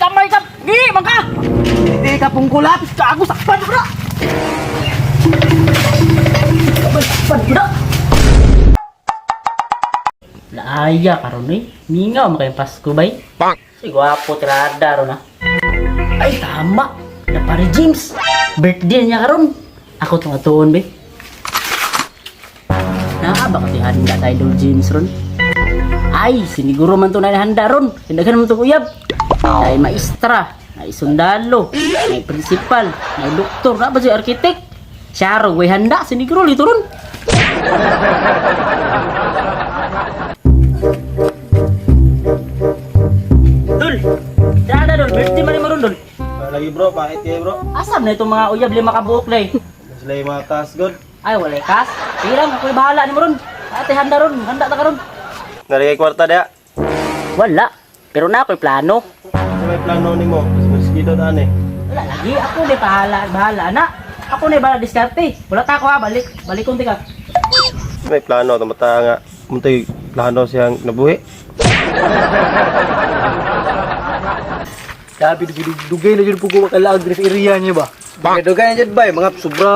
Kamay ka. Gi, man ka. Hindi ka pungkulat. Gago, sakpan mo na. Sakpan mo na. Laaya karon eh. Mingaw man kayong Pasko bay. Bonk. Si gwapo tirada ron ah. Ay tama. Na pare James. Birthday niya karon. Ako tong atuon be. Naa ba kasi handa tayo Idol James ron? Ay, siniguro man to na handa ron. Tindagan man to uyab. Ay maestra, ay sundalo, ay principal, ay doktor, na ba si architect? Siya way handa, siniguro lito ron. Dul, tirada dul, birthday man ni maron dul. Lagi bro, pahit kayo bro. Asam na itong mga uyab lima ka buok na eh. Sila yung mga taas god. Ay, walay kas. Sige lang, ako'y bahala ni mo ron. Ate, handa ron. Handa ta ka ron. Narigay kwarta dia. Wala. Pero na ako'y plano. Sa may plano nimo, mas dito daan eh. Wala lagi. Ako na bahala. Bahala na. Ako na bahala diskarte. Wala ta ako ha. Balik. Balik kunti ka. Sa may plano, tumata nga. Muntay plano siyang nabuhi. Sabi dugay na jud po ko makalaag diri sa area niyo ba. Dugay na jud bay, mga sobra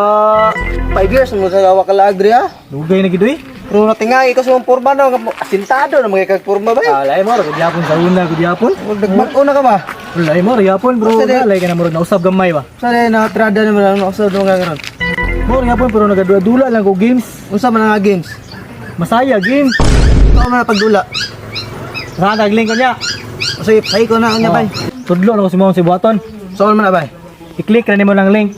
5 years mo sa kalaag diri ha. Dugay na gid oy. Pero natingay ikaw sa mga porma no, asintado na mga kag porma bay. Ah, lahi mo ra gud yapon sa una gud yapon. Nagmag-o na ka ba? Lahi mo ra yapon bro. Basta di- Lahi ka na murag nausab gamay ba. Sa na trada naman ano sa nga karon. Mo ra yapon pero nagadula-dula lang ko games. Unsa man ang games? Masaya game. Ikaw man ang pagdula. Sa tagling ko niya. Sige, say ko na unya bay. Tudlo na ko si Mong si buhaton. Saan man na bay? I-click ra nimo lang link.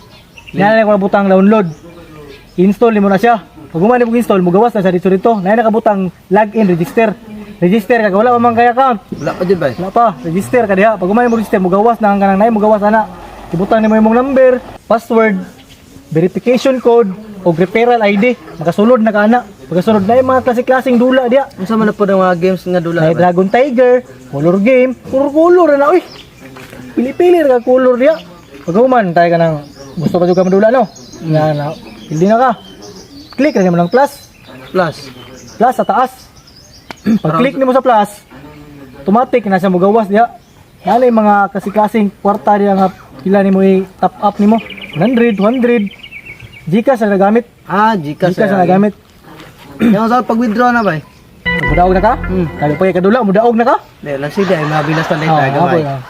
Niya na ko butang download. Install nimo na siya. Pag human nimo install, mugawas na siya dito dito. Naa nakabutang login register. Register ka wala pa man kay account. Wala pa jud bay. Wala pa, register ka diha. Pag human mo register, mugawas na ang kanang nay mugawas ana. Ibutang nimo imong number, password, verification code o referral ID. Makasulod na ka ana. Pagkasulod na yung mga klase-klaseng dula diha. Unsa man na po ang mga games nga dula? May bay? Dragon Tiger, color game, color-color na uy. Pili-pili ra ka color diha. Pag human tayo ka ng gusto pa jud ka madula no. Nga na, hindi na ka. Click ra nimo ng plus, Plus. plus sa taas. Pag click nimo sa plus, automatic na siya mugawas diha. Nalay mga kasing-kasing kwarta diha nga pila nimo i-top up nimo. 100, 200. Gcash na nagamit. Ah, Gcash. Gcash na nagamit. Yang sa pag-withdraw na bay. Mudaog na ka? Kaya pa kadula, mudaog na ka? Di lang sige, ay mabilas na lang Oo, tayo gamay. ako, ah.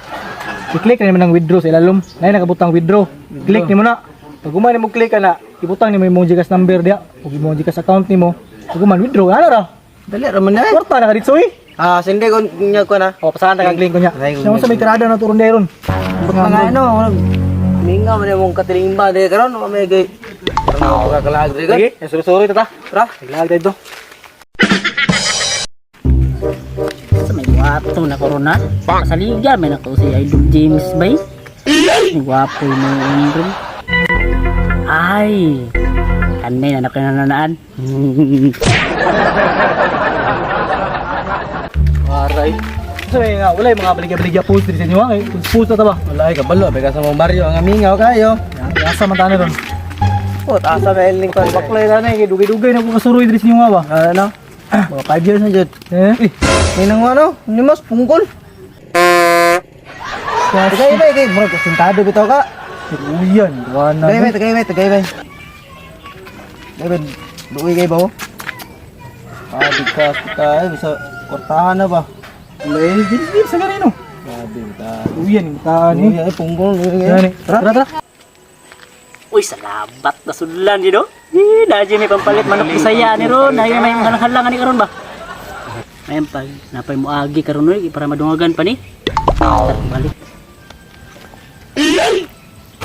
I-click na naman ang withdraw sa ilalom. Nay nakabutang withdraw. Click nimo na. Pag human nimo click ka na, ibutang nimo imong GCash number diha ug imong GCash account nimo. Pag human withdraw ano ra? Dali ra man na. eh. Kwarta na ka dito eh. Ah, sindi ko nya ko na. O pasahan ta kag link ko niya. Ay, Siya sa may tirada na turon ron. Mga ano, minga man imong katilimba di karon may gay. Karon pagkakalaag diri. Sige, suri-suri ta ta. Tara. Naglaag dito. Sa may gwapo na corona. Pasaliga may nako si Idol James bay. May Gwapo mo ron. Ay. Kanay na nakinanaan. Aray. Sa may nga wala yung mga baligya-baligya post diri sa inyo ha. Post na ta ba? Wala ay kabalo, bay ka sa mong baryo ang mingaw kayo. Asa man tayo ron. Oh, asa may link pa. Baklay na na, eh, dugay-dugay na ko kasuroy diri sa inyo nga ba. Ano? Mga 5 years na jud. Eh? May nang ano, ni mas pungkol. Tagay bay kay murag sentado bitaw ka. Uyan, duwa na. Tagay bay, tagay bay, tagay bay. Tagay bay, duoy kay ba? Ah, bigkas kita bisa kwartahan na ba? Lay, dili sa ganino. Grabe ta. Uyan, ta ni. Ay, pungkol. Gani. Tara, tara. Uy, salamat na sudlan yun, no? Eh, dahil may pampalit manok Bisaya ni ron. Ay, may halang-halangan ni karon ba? Ayan pa, napay mo agi karon oy para madungagan pa ni. Tara, balik.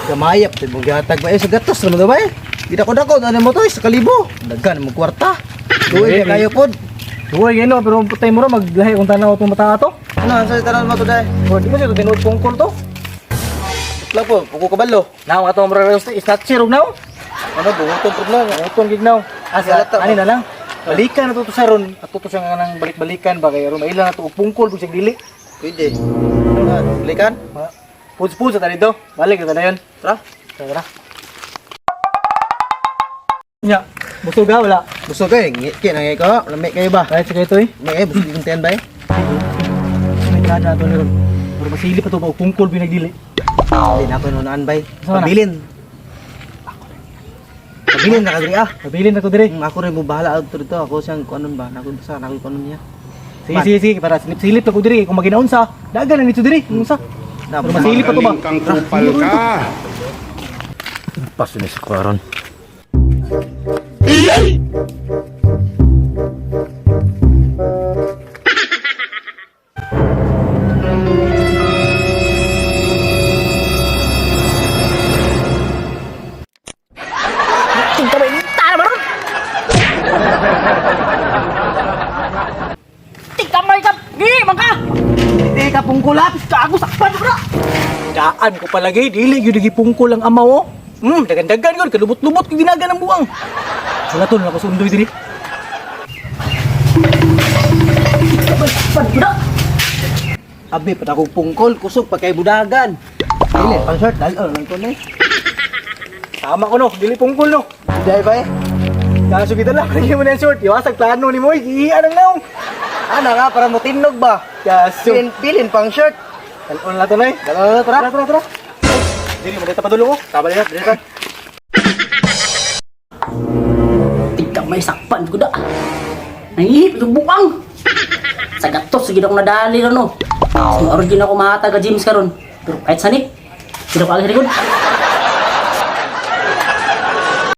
Kamayap, tibong gihatag ba? Eh, sa gatos naman ba eh? Gida ko dako, ano mo to? Eh, sa kalibo. Daghan mo kwarta. Duwi na kayo pod. Duway gano pero putay mo ra maglahi kung tanaw itong mata ato. Ano, sa tanan mo to dai? O di ba siya tinuod pungkol to? Lang po, puko kabalo. Naw ato mo ra snatcher og naw. Ano, bungutong problema. Utong gig naw. Asa Galata, ani na lang. Balikan na to sa ron. Ato to siya nga nang balik-balikan ba kay aron maila na to og pungkol pug siyang dili. Pwede. Ano, balikan? Puds-puds ta dito. Balik na ta dayon. Tara. Tara. Tara. Nya, busog ka wala. Busog kayo, ngiti na kayo ko. Lamig kayo ba? Kahit sa kayo to eh. May eh, busog yung tiyan ba eh? May tirada na to ni ron. Pero masilip pa to ba pungkol binagdili. Hindi na ako nunaan bay. Saan na? Pabilin. Pabilin na ka diri ah. Pabilin na to dire. Ako rin mo bahala og dito. Ako siyang kuanon ba? Nako sa nako kuanon niya. Sige, sige, sige, para silip-silip na ko dire kung maginaunsa, dagan na nito dire, unsa. Na, Pero masilip pa to ba? Magaling kang kupal ka. Paso ni sa karon. Tingkamay, tara ba ron? Tingkamay ka! Gi, mangka! Hindi ka pungkulap, Gago, sakpan bro! Daan ko palagi, dili gyud gipungkol ang amaw oh. Dagan-dagan gyud, kalubot-lubot gyud ginagan ang buwang. Wala to na ako sundoy diri. Sakpan bro! Abi pa akong pungkol kusog pa kay budagan. Dili pang short dal lang ko ni. Tama ko no, dili pungkol no. Dai bay. Kaso kita lang, lagi mo na yung short. Iwasag plano ni Moy, iian ang naong. Ana nga para mo tinnog ba? Kaso, Pilin pilin pang short. talon na to na eh. Dalo tara. Tara, tara, tara. Dili, mo dito padulong ko. Tama dito, dito. Tingkamay, sakpan ko da! Nangihip, yung bukang! Sa gatos, sige na akong nadali ron no. So, aron din ako mahataga James karon. Pero kahit sani, hindi ko agad likod.